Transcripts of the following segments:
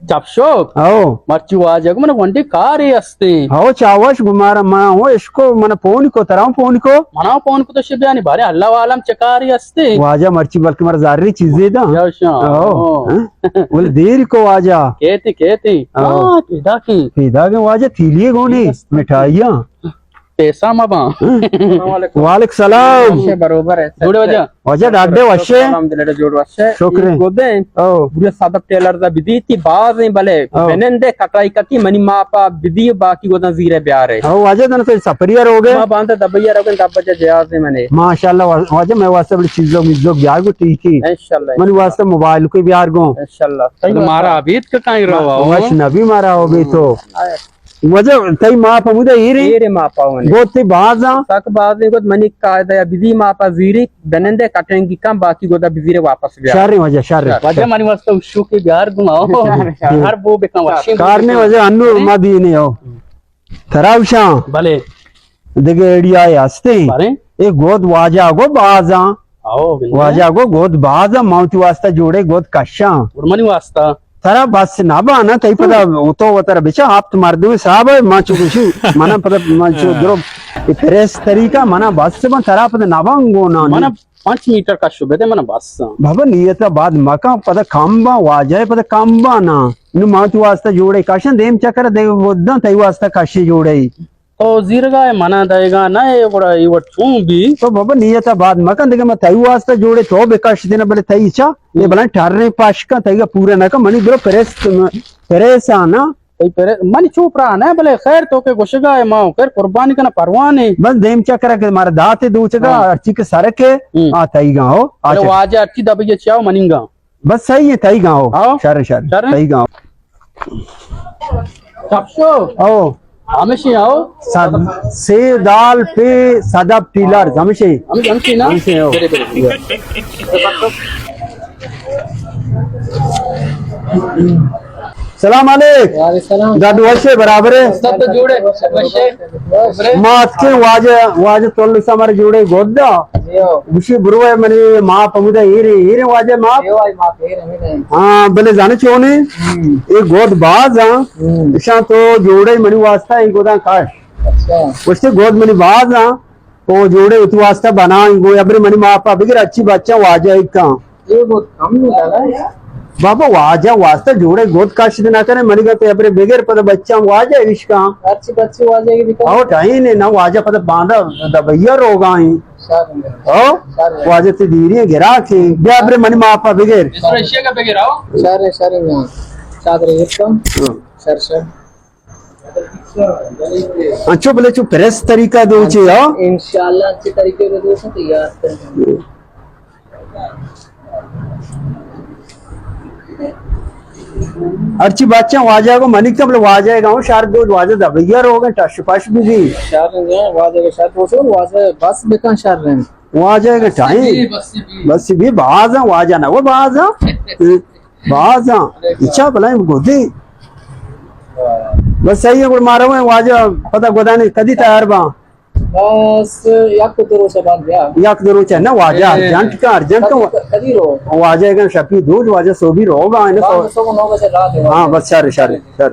چپ شو۔ او۔ مرچی واجہ گو من گونڈی کاری ہستی۔ او چاوش گو مارا، ما ہو اشکو، من فون کو، ترا فون کو۔ منا فون کو تو شبیانی بارے اللہ عالم چکاری ہستی۔ واجہ مرچی بلکہ مارا زاری چیزے دا۔ یا شاں۔ او۔ او۔ ہاں؟ ول دیر کو واجہ۔ کیتی، کیتی۔ او۔ ہاں، پیدا کی۔ پیدا کے واجہ تیلیے گونی، مٹھائیاں۔ پیسہ مباں۔ وعلیکم سلام۔ وشے بروبر ہے۔ جوڑے واجہ؟ واجہ ڈاڈے وشے؟ الحمدللہ جوڑ وشے۔ شکر ہے۔ گودے۔ او۔ پورے سادہ ٹیلر دا بدی تی باز ہیں بلے۔ او۔ بنندے کٹائی کتی منی ماپا بدی باقی گوداں زیرے بیارے۔ او واجہ دن تو سپریا روگے؟ ما باندے دبیا روگے دب بجے جہاز ہے منے۔ ماشاءاللہ وا-، واجہ میں واسطے بڑی چیزوں میزوں بیار گو ٹھیک ہے۔ انشاءاللہ۔ منی واسطے موبائل کو بیار گو۔ انشاءاللہ۔ مارا ابیت کا کائیں روا ہو؟ وش نبی مارا ہو بھی تو۔ آئے۔ واجہ تئی ماپ ہمودا ایرے؟ ایرے ماپا ہونے۔ گوتی بازاں؟ سک بازیں گوت منی قاعدہ یا بدی ماپا زیری بنندے کٹنگی کم باقی گودا بزیرے واپس بیا۔ شر واجہ، شر۔ واجہ منی واسطہ اشو کے بیار گما۔ ہر بو بکن وشی۔ کار نے واجہ انو ما دینے ہو۔ تراوشاں۔ بلے۔ دگہ ایڈیا ہستے؟ بارے؟ اے گود واجہ گو بازاں۔ آؤ، بلے۔ واجہ گو گود بازاں، ما وتی واسطہ جوڑے گود کشاں۔ اور منی واسطہ؟ ترا بس نہ بانا، تئی پدا تو وتر بچا، آپ تو مردم صاحب ہے، ما چو کشی، منا پدا ما چو درو، اے پریس طریقہ منا بس بان، ترا پدا نہ بان گو نا۔ منا پنچ میٹر کشو بدے، منا بس۔ بابا نیتا بعد مکان، پدا کم با، واجہ پدا کم با نا۔ نو ما تو واسطہ جوڑے کشن، دیم چکر دے گوداں، تئی واسطہ کشی جوڑے۔ تو زیرگا ہے منا دئیگا نہ اے، گڑا اے وٹ چون بی؟ تو بابا نیت ء باد مکن دگہ، ما تئی واسطہ جوڑے تو بکش دینا، بلے تئی چا اے بلان ٹریں پاش کن، تئی پورا نہ کن، منی درو پریس، پریس آنا۔ تئی پرے-، منی چو پرا نہ، بلے خیر تو کہ گوشگا ہے ما کر قربانی کنا پروانے۔ بس دیم چکر کہ مارا داتے دوچگا، ہاں۔ ہرچی کہ سرکے، ہوں۔ آ تئی گا ہو، آ بلے چک۔ واجہ ہرچی دبی چاو منی گا۔ بس صحیح ہے، تئی گاؤں۔ ہاں؟ شر، شر، شر؟ تئی گاؤں۔ چپ شو۔ او۔ ہمیشی آؤ۔ صد-، سے دال پہ صدف ٹیلر، ہمیشی۔ ہمیشی، ہمیشی نا؟ ہمیشی، او۔ بلے، بلے۔ سلام علیک۔ وعلیکم السلام۔ ڈاڈو وشے برابر ہے؟ سب تو جوڑے، وشے۔ مات کے واجہ، واجہ تول سمر جوڑے گودا۔ جی ہو۔ گوشی بروئے منی ماپ ہمودا ایرے، ایرے واجہ ماپ۔ جی ہو، آئی ماپ ایرے، ایرے۔ ہاں، بلے زانے چونے؟ ہم۔ اے گود باز ہاں۔ ہم۔ اشاں تو جوڑے منی واسطہ اے گوداں کاش۔ اچھا۔ گوشتے گود منی باز ہاں۔ او جوڑے اتو واسطہ بنائیں گو، ابرے منی ماپا بگر اچھی بچہ واجہ ایک کاں۔ اے گود کم نہیں ہے۔ بابا واجہ واسطہ جوڑے گود کاشت نہ کرے، منی گتے ابرے بگر پتہ بچہ واجہ ایش کاں۔ اچھی بچی واجہ کی دکھا۔ او ٹائیں نے نہ واجہ پتہ باندا دبیا روگائیں۔ شر۔ او؟ شر۔ واجہ تے دیری گرا کے۔ بیا ابرے منی ماپا بگر۔ اس طرح ایشیا کا بگر آؤ۔ شر، شر، چادر ایک کم۔ ہاں۔ شر، شر۔ انچو بلے چو پریس طریقہ دو چے، ہاں؟ انشاءاللہ اچھے طریقے سے دو سے تیار کریں۔ ہرچی بچہ واجہ کو منی تب واجہ گاؤں شہر دو واجہ دبیا روگا ٹش پش بھی۔ شہر واجہ کے شہر دو سے واجہ بس بکن شہر رہن۔ واجہ کے ٹائم بس بھی بازا واجہ نہ وہ بازا۔ بازاں، اچھا بلائیں گودی۔ بس صحیح ہے، گڑ مارا ہوا واجہ پتہ گودانی کدی تیار باں؟ بس یک دو روچ بعد بیا۔ یک دو روچ ہے نا واجہ، اے۔ ارجنٹ کا، ارجنٹ کا۔ کدی، کدی رو؟ واجہ اگر شپی دو، واجہ سو بھی رو گا، ہے نا، سو۔ سو نو بجے رات ہے۔ ہاں، بس شر، شر، شر۔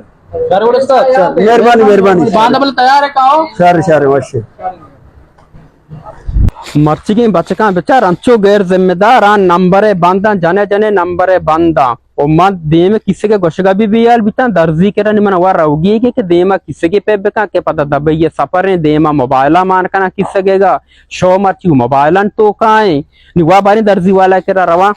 شر، استاد۔ شر، مہربانی، مہربانی۔ باندھ بل تیار ہے کاؤ؟ شر، شر، وش۔ مرچیگیں بچکاں بچار انچو غیر ذمہ دار آں، نمبر ء بند آں، جنے جنے نمبر ء بند آں۔ و من دیم ء کیسگ ء گوشگ ء بھی بیال بیتاں، درزی کرا نی من وا روگی کہ، کہ دیم ء کیسگے پہ بکاں کہ پدا دبئی ء سفر ایں، دیم ء موبائل ء مان کناں کیسگے گا، شو مرچی موبائل ان توکا ایں۔ نی وا باریں درزی والا کرا رواں۔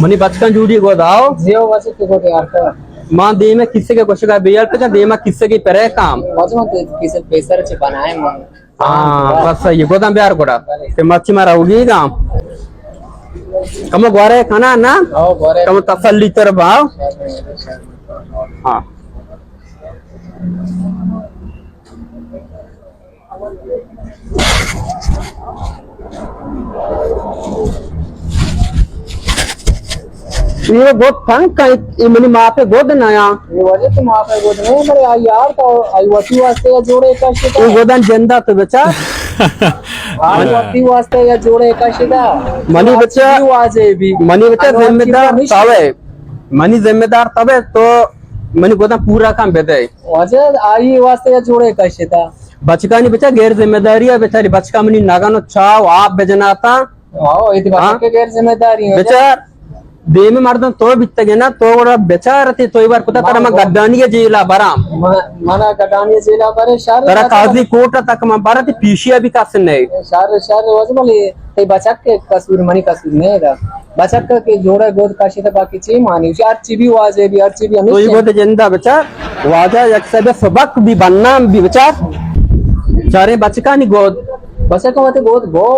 منی بچکاں جوڑی گو داؤ۔ جیو بچے تو گو تیار کر۔ ماں دیمے کسے کے گوشگا بیال پہ دیما کسے کی پرے کام۔ بچے من تو کسے پیسر چے بنائے من۔ ہاں، بس صحیح۔ گوداں بیار گڑا۔ کہ مرچی مارا ہوگی گا۔ کمو گوارے کنا نا؟ ہاں، گوارے۔ کمو تسلی تر باؤ۔ ہاں۔ یہ گد تنگ کن، یہ منی ماپے گد نیا۔ یہ وجہ تو ماپے گد نہیں، مرے آئی یار تو آئی وتی واسطے یا جوڑے کشتا۔ یہ گدان جندا تو بچار۔ آئی وتی واسطے یا جوڑے کشتا۔ منی بچہ، واجہ بھی۔ منی بچہ ذمہ دار تاوے۔ منی ذمہ دار تاوے تو منی گدان پورا کم بدے۔ واجہ آئی واسطے یا جوڑے کشتا۔ بچکانی بچہ غیر ذمہ داری ہے، بچاری بچکا منی نگن و چاو آپ بجناتا۔ ہاں، اے تو ہاں؟ بچک کے غیر ذمہ داری ہے۔ بچار، دیم مردم تو بیتگے نا، تو گڑا بچار تی تو ایوار کتا ترا ما گڈانی جیلا برام۔ ما-، منا گڈانی جیلا برے شر ترا قاضی کورٹ تک ما برا تی پیشی ابھی کس نہیں۔ شر، شر، وز بلی، تی بچک کے قصور منی قصور نہیں دا۔ بچک کے جوڑے گود کاشی تا باقی چی مانی، ہر چی بھی واجہ بھی، ہر چی بھی تو ہمیشہ۔ یہ گود جندا بچار، واجہ یک سبے سبق بھی بنام بھی بچار۔ چاریں بچکانی گود۔ بچک مت گود گو۔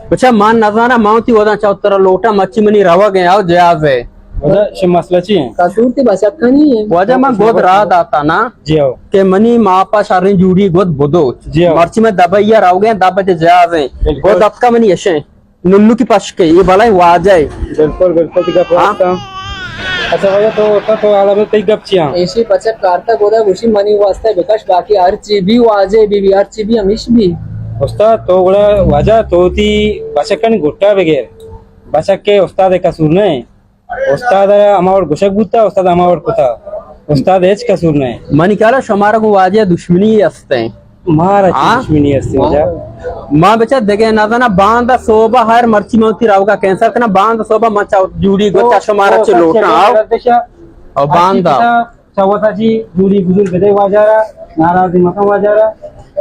بچا، من نزاناں، من وتی وھداں چہ ترا لوٹاں، مرچی منی روگ ءَ او جہاز ءَ۔ واجہ، شے مسئلہ چی ایں؟ قصور تی بچکانی ایں۔ واجہ، من گد راہ داتا نا جی ہو۔ کہ منی ماپا شریں جوڑی گد بدو۔ جی ہو۔ مرچی من دبئی ءَ روگ ءَ، دب ءَ جہاز ایں۔ بالکل۔ گد اتکا منی اشیں۔ ننکی پشکے، یہ بلائیں واجہ ایں۔ بالکل، بالکل، تی گپ ہاں۔ راست ایں۔ اچھا واجہ، تو، تو، تو حالا میں تئی گپ چی ایں؟ ایشی بچک کارتا گودا گوشی منی واسطہ بکش، باقی ہر چی بھی واجہ بھی، بھی ہر چی بھی ہمیش بھی۔ استاد، تو گڑا واجہ تو تی بچکانی گٹا بگر۔ بچک کے استاد قصور نہ ایں۔ استاد ہما وڑ گشگ بوتا، استاد ہما وڑ کتا۔ استاد ہچ قصور نہ ایں۔ منی خیال ءَ شمارا گوں واجہ دشمنی است ایں۔ مارا چی ہاں؟ دشمنی است واجہ؟ ما بچا دگہ نہ زاناں، باندا صوبہ ہر مرچی من تی روگا کینسل کناں، باندا صوبہ من چا جوڑی گو تو، چا شمارا تو چی سچ لوٹاں، ہے، آؤ۔ غلط دشا۔ او باندا۔ چوتھا جی جوڑی بزرگ بدے واجہ را، ناراضی مکن واجہ را۔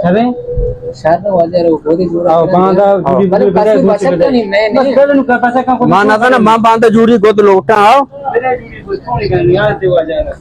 شریں؟ شر واجہ را، بودی جوڑا او کرے۔ باندا جوڑی بلے بزرگ بدے، بچک نہیں، نہیں، بس نہیں۔ بلے نو کر بچک کو ما نہ زاناں، ما باندا جوڑی گد لوٹاں، آؤ۔ بدے جوڑی گد، تو نہیں کرنی، یاد دے واجہ را۔